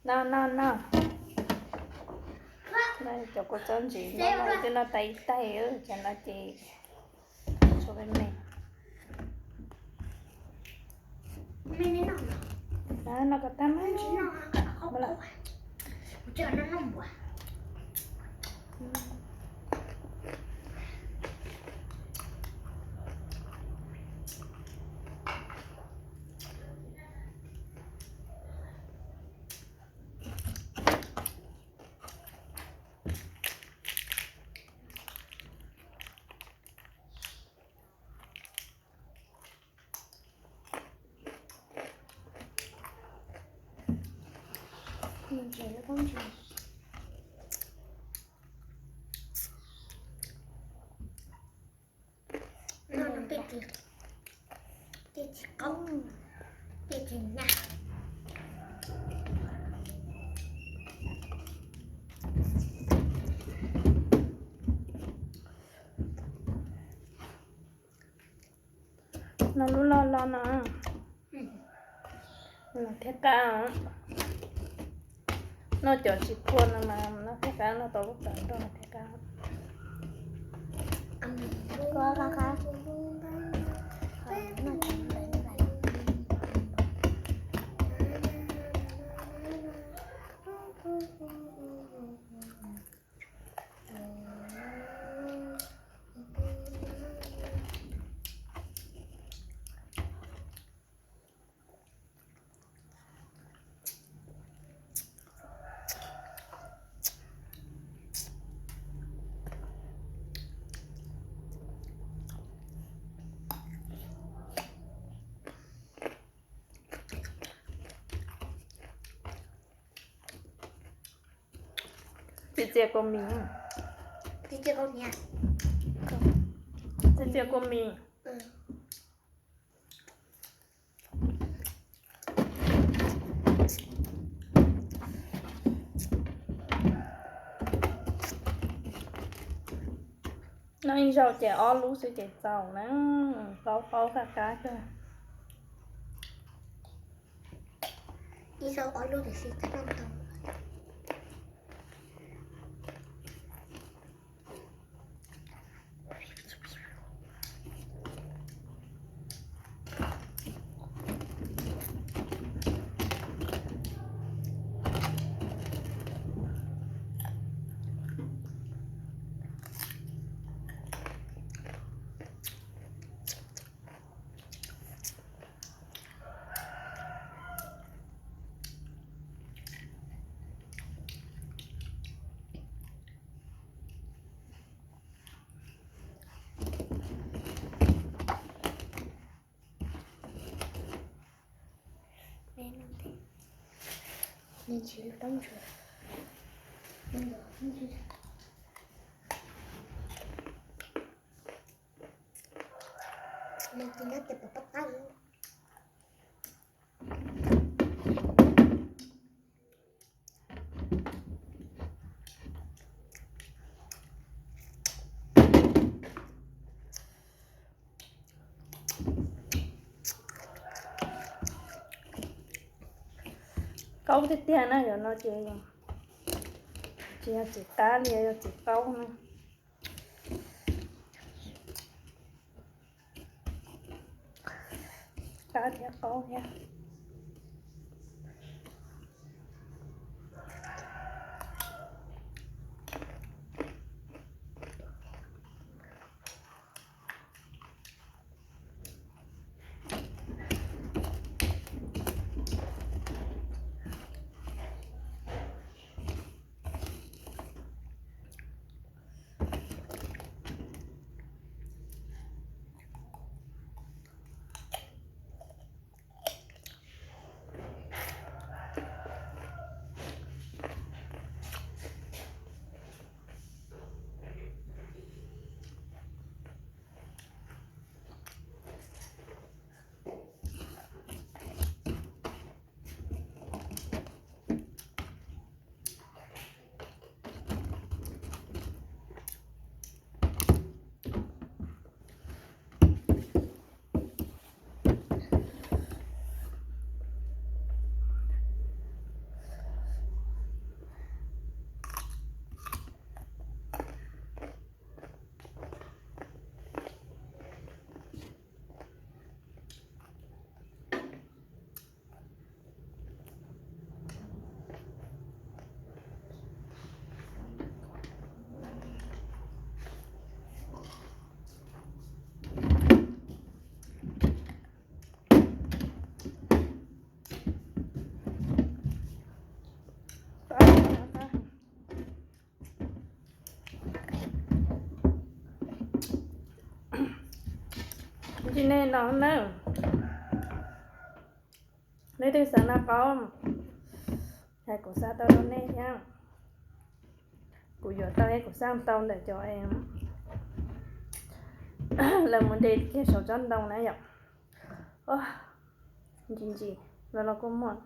No no no, cov kua txob ntsim no twb noj tag ib taig, cov no ces tshuav me me. Noj kom tag mas. No lub loj loj no, no thiab qab. Noj cov tsis phua no mas noj thiab qab, noj tau lub kawm nrog thiab qab. Txias txias kua mis. Txias txias kua mis. Noj ib zaug ces ob lub xwb ces txaus na, qaub qaub qab qab kawg. Ib zaug ob lub tiam sis txhob noj ntau. Qaub tiag tiag na, yog no ces tsis yog txiv qab li, yog txiv qaub na. Qab thiab qaub thiab. Tsis nej no na, leej twg xav noj qaub, hais kuv xa tau rau nej thiab. Kuv yuav tau thiab kuv xaj tau ntawm cov lawv mus de kiag saum tsob ntoo na yom. Ntsis ntsis los los kuj muaj.